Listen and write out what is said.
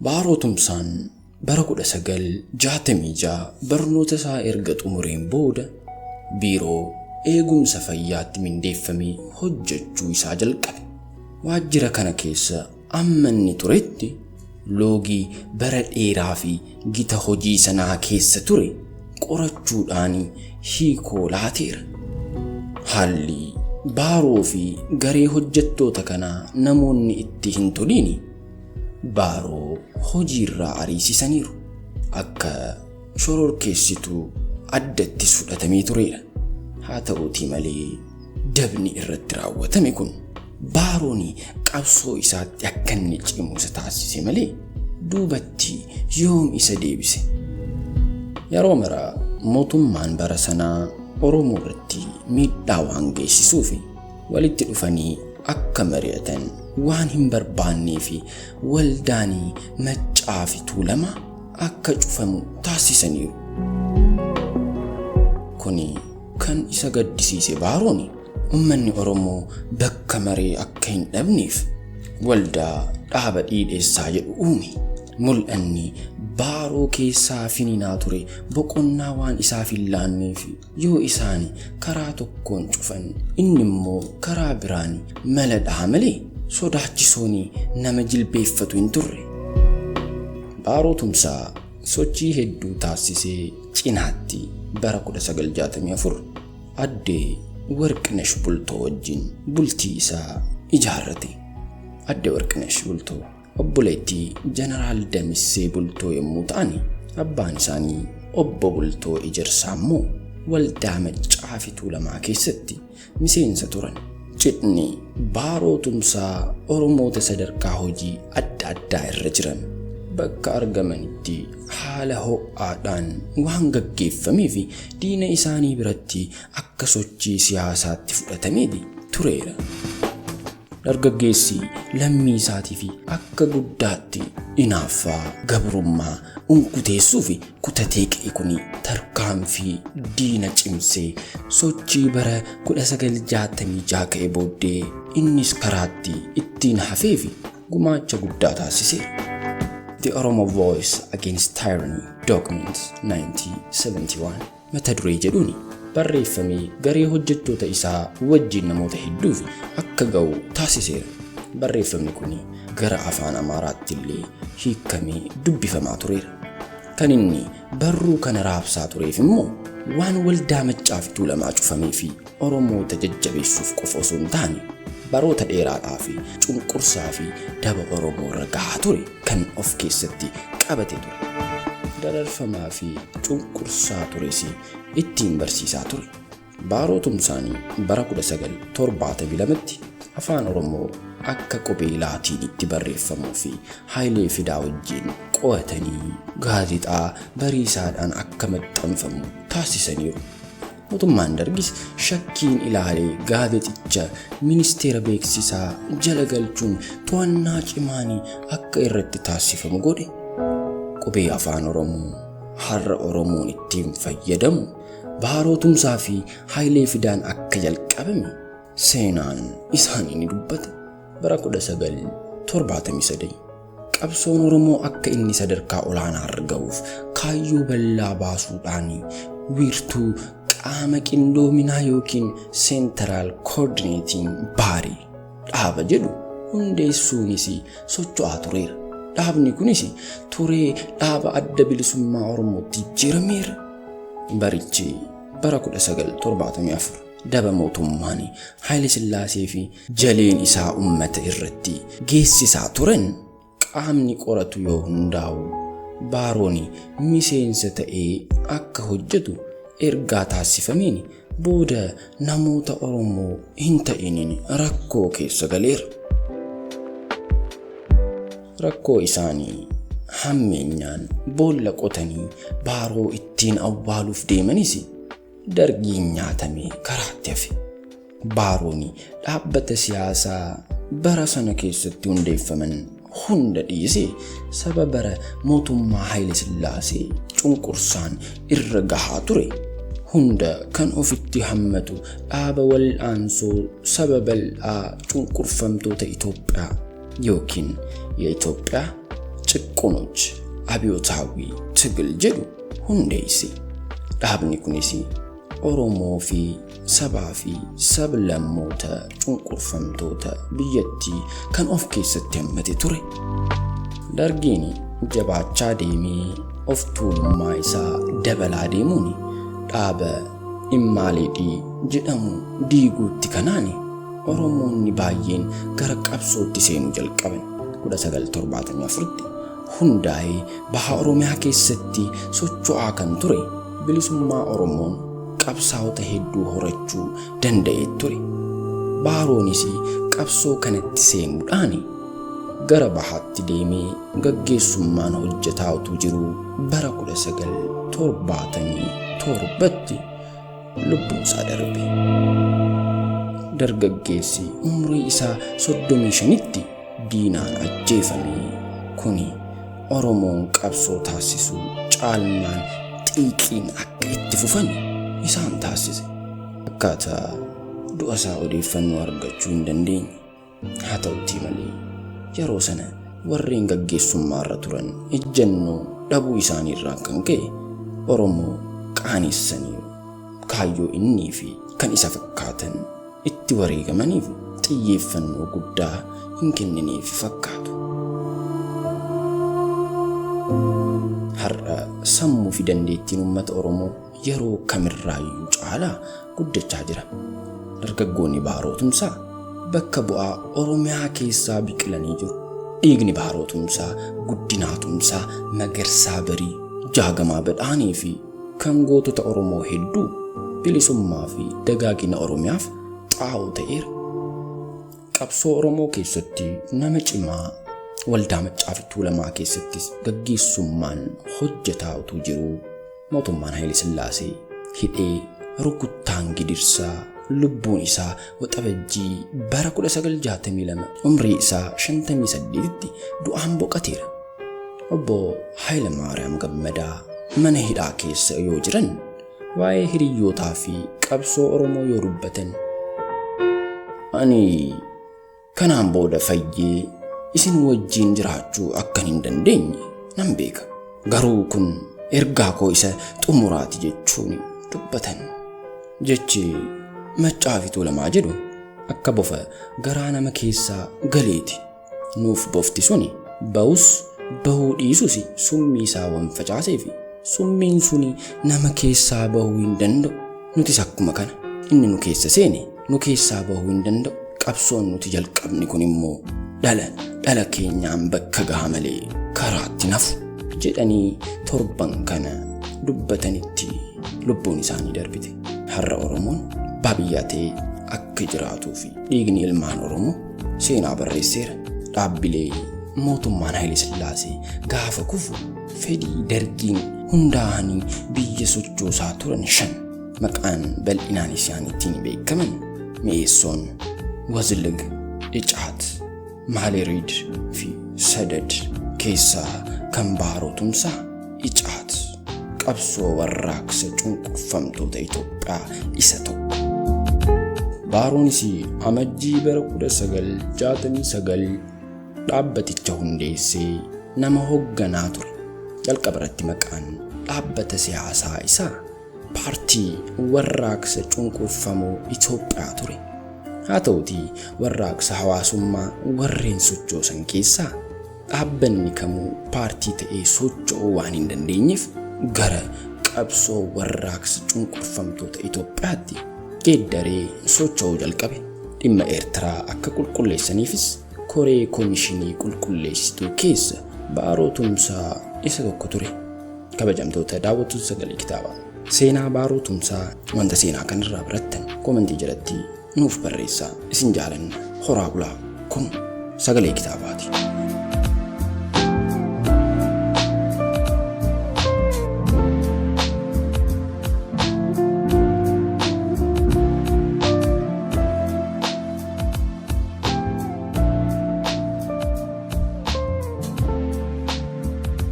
Baaroo Tumsaan bara 1966 barnoota isaa erga xumureen booda biiroo eegumsa fayyaatti mindeeffamee hojjechuu isaa jalqabe. Waajjira kana keessa amma inni turetti loogii bara dheeraa fi gita hojii sanaa keessa ture qorachuudhaan hiikoo laateera. Haalli Baaroo fi garee hojjettoota kanaa namoonni itti hin toliin Baaroo hojiirraa ariisisaniiru. Akka shororkeessituu addattis fudhatamee tureera. Haa ta'uutii malee dabni irratti raawwatame kun Baaroon qabsoo isaatti akka inni cimu isa taasise malee duubatti yoom isa deebise? Yeroo mara mootummaan bara sanaa Oromoo irratti miidhaa waan geessisuuf walitti dhufanii akka mari'atan waan hin barbaannee fi waldaan Maccaa fi Tuulamaa akka cufamu taasisaniiru. Kuni kan isa gaddisiise Baaroon ummanni Oromoo bakka maree akka hin dhabneef waldaa dhaaba dhiidheessaa jedhu uume. Mul'anni Baaroo keessaa finiinaa ture boqonnaa waan isaaf hin laanneef yoo isaan karaa tokkoon cufan inni immoo karaa biraan mala dhaha malee sodaachisoon nama jilbeeffatu hin turre. Baaroo Tumsaa sochii hedduu taassisee cinaatti bara 1964 Addee Warqinash Bultoo wajjin bultii isaa ijaarrate. Addee Warqinash Bultoo obboleettii Jeneraal Damissee Bultoo yommuu ta'an, abbaan isaanii Obbo Bultoo Ejersaa immoo Waldaa Maccaa fi Tuulamaa keessatti miseensa turan. Cidhni Baaroo Tumsaa Oromoota sadarkaa hojii adda addaa irra jiran bakka argamanitti haala ho'aadhaan waan gaggeeffameef diina isaanii biratti akka sochii siyaasaatti fudhatameeti tureera. Dargaggeessi lammii isaatiif akka guddaatti inaaffaa gabrummaa unkuteessuuf kutatee ka'e kun tarkaanfii diina cimsee sochii bara 1966 ka'e booddee innis karaatti ittiin hafeef gumaacha guddaa taasiseera. The Oromo Voice Against Tyranny Document 1971 mata duree jedhuun barreeffamee garee hojjettoota isaa wajjin namoota hedduuf akka ga'u taasiseera. Barreeffamni kun gara afaan Amaaraatti illee hiikamee dubbifamaa tureera. Kan inni barruu kana raabsaa tureef immoo waan waldaa Maccaa fi Tuulamaa cufamee fi Oromoota jajjabeessuuf qofa osoo hin taane baroota dheeraadhaa fi cunqursaa fi daba Oromoo irra gahaa ture kan of keessatti qabate ture. Dararfamaa fi cunqursaa tures ittiin barsiisaa ture. Baaroo Tumsaan bara 1972tti Afaan Oromoo akka qubee Laatiinitti barreeffamuu fi Hayilee Fidaa wajjin qo'atanii gaazexaa Bariisaadhaan akka maxxanfamu taasisaniiru. Mootummaan Dargis shakkiin ilaalee gaazexicha Ministeera Beeksisaa jala galchuun to'annaa cimaan akka irratti taasifamu godhe. Qubee Afaan Oromoo har'a Oromoon ittiin fayyadamu Baaroo Tumsaa fi Hayilee Fidaan akka jalqabame seenaan isaanii ni dubbata. Bara 1973 qabsoon Oromoo akka inni sadarkaa olaanaa irra ga'uuf kaayyoo bal'aa baasuudhaan wiirtuu qaama qindoominaa yookiin Central Coordinating Body dhaaba jedhu hundeessuunis socho'aa tureera. Dhaabni kunis turee dhaaba Adda Bilisummaa Oromootti jijjiirameera. Barichi bara 1974 daba mootummaan Haayile Sillaasee fi jaleen isaa ummata irratti geessisaa turan qaamni qoratu yoo hundaa'u Baaroon miseensa ta'ee akka hojjetu ergaa taasifameen booda namoota Oromoo hin ta'iniin rakkoo keessa galeera. Rakkoo isaanii hammeenyaan boolla qotanii Baaroo ittiin awwaaluuf deemanis Dargiin nyaatamee karaatti hafe. Baaroon dhaabbata siyaasaa bara sana keessatti hundeeffaman hunda dhiisee saba bara mootummaa Haayile Sillaasee cunqursaan irra gahaa ture hunda kan ofitti hammatu dhaaba wal'aansoo saba bal'aa cunqurfamtoota Itoophiyaa yookiin የኢትዮጵያ ጭቁኖች አብዮታዊ ትግል jedhu hundeesse. Dhaabni kunis Oromoo fi sabaa fi sablammoota cunqurfamtoota biyyattii kan of keessatti hammate ture. Dargiin jabaachaa deemee of tuulummaa isaa dabalaa deemuun dhaaba Immaaleedhii jedhamu diiguutti kanaan Oromoonni baay'een gara qabsootti seenuu jalqaban. 1974tti hundaa'ee baha Oromiyaa keessatti socho'aa kan ture bilisummaa Oromoon qabsaa'ota hedduu horachuu danda'ee ture. Baaroonis qabsoo kanatti seenuudhaan gara bahaatti deemee gaggeessummaan hojjetaa utuu jiruu bara 1977tti lubbuun isaa darbe. Dargaggeessi umrii isaa 35tti diinaan ajjeefame kuni Oromoon qabsoo taasisuu caalmaan xiiqiin akka itti fufan isaan taasise. Akkaataa du'a isaa odeeffannoo argachuu hin dandeenye. Haa ta'utii malee yeroo sana warreen gaggeessummaarra turan ejjennoo dhabuu isaaniirraan kan ka'e Oromoo qaanessaniiru. Kaayyoo innii fi kan isa fakkaatan itti wareegamaniif xiyyeeffannoo guddaa hin kennineef fakkaatu. Har'a sammuu fi dandeettiin uummata Oromoo yeroo kamirraayyuu caalaa guddachaa jira. Dargaggoonni Baaroo Tumsaa bakka bu'aa Oromiyaa keessaa biqilanii jiru. Dhiigni Baaroo Tumsaa, Guddinaa Tumsaa, Magarsaa Barii, Jaagamaa Badhaanii fi kan gootota Oromoo hedduu bilisummaa fi dagaagina Oromiyaaf xaa'oo ta'eera. Qabsoo Oromoo keessatti nama cimaa waldaa Maccaa fi Tuulamaa keessattis gaggeessummaan hojjetaa utuu jiruu mootummaan Haayile Sillaasee hidhee rukuttaan gidirsaa lubbuun isaa Waxabajjii bara 1962 umrii isaa 58tti du'aan boqoteera. Obbo Haayile Maariyaam Gammadaa mana hidhaa keessa yoo jiran waa'ee hiriyyootaa fi qabsoo Oromoo yoo dubbatan, ani kanaan booda fayyee isin wajjin jiraachuu akkan hin dandeenye nan beeka. Garuu kun ergaa koo isa xumuraati jechuun dubbatan. Jechi Maccaa fi Tuulamaa jedhu akka bofa garaa nama keessaa galeeti. Nuuf bofti suni ba'us bahuu dhiisus summii isaa waan facaaseef summiin suni nama keessaa bahuu hin danda'u. Nutis akkuma kana inni nu keessa seene nu keessaa bahuu hin danda'u. Qabsoon nuti jalqabni kun immoo dhala keenyaan bakka gaha malee karaatti nafu jedhanii torban kana dubbatanitti lubbuun isaanii darbite. Har'a Oromoon baabiyyaa ta'ee akka jiraatuu fi dhiigni ilmaan Oromoo seenaa barreesseera. Dhaabbilee mootummaan Haayile Sillaasee gaafa kufu fedhii dargiin hundaa'anii biyya sochoosaa turan 5 maqaan bal'inaan isaan ittiin beekaman Mi'eessoon, Wazilg, Icaat, Maaleeriid fi Sadad keessaa kan Baaroo Tumsaa Icaat qabsoo warraaqsa cunqurfamtoota Itoophiyaa isa tokko. Baaroonis amajjii bara 1969 dhaabbaticha hundeessee nama hoogganaa ture. Jalqaba irratti maqaan dhaabbata siyaasaa isaa paartii warraaqsa cunqurfamoo Itoophiyaa ture. Haa ta'utii warraaqsa hawaasummaa warreen sochoosan keessaa dhaabbanni kamuu paartii ta'ee socho'uu waan hin dandeenyeef gara qabsoo warraaqsa cunqurfamtoota Itoophiyaatti geeddaree socho'uu jalqabe. Dhimma Eertiraa akka qulqulleessaniifis koree koomishinii qulqulleessituu keessa Baaroo Tumsaa isa tokko ture. Kabajamtoota daawwattoota sagalee kitaabaa, seenaa Baaroo Tumsaa wanta seenaa kanarraa barattan koomentii jalatti nuuf barreessaa. Isin jaalanna. Horaa bulaa. Kun sagalee kitaabaati.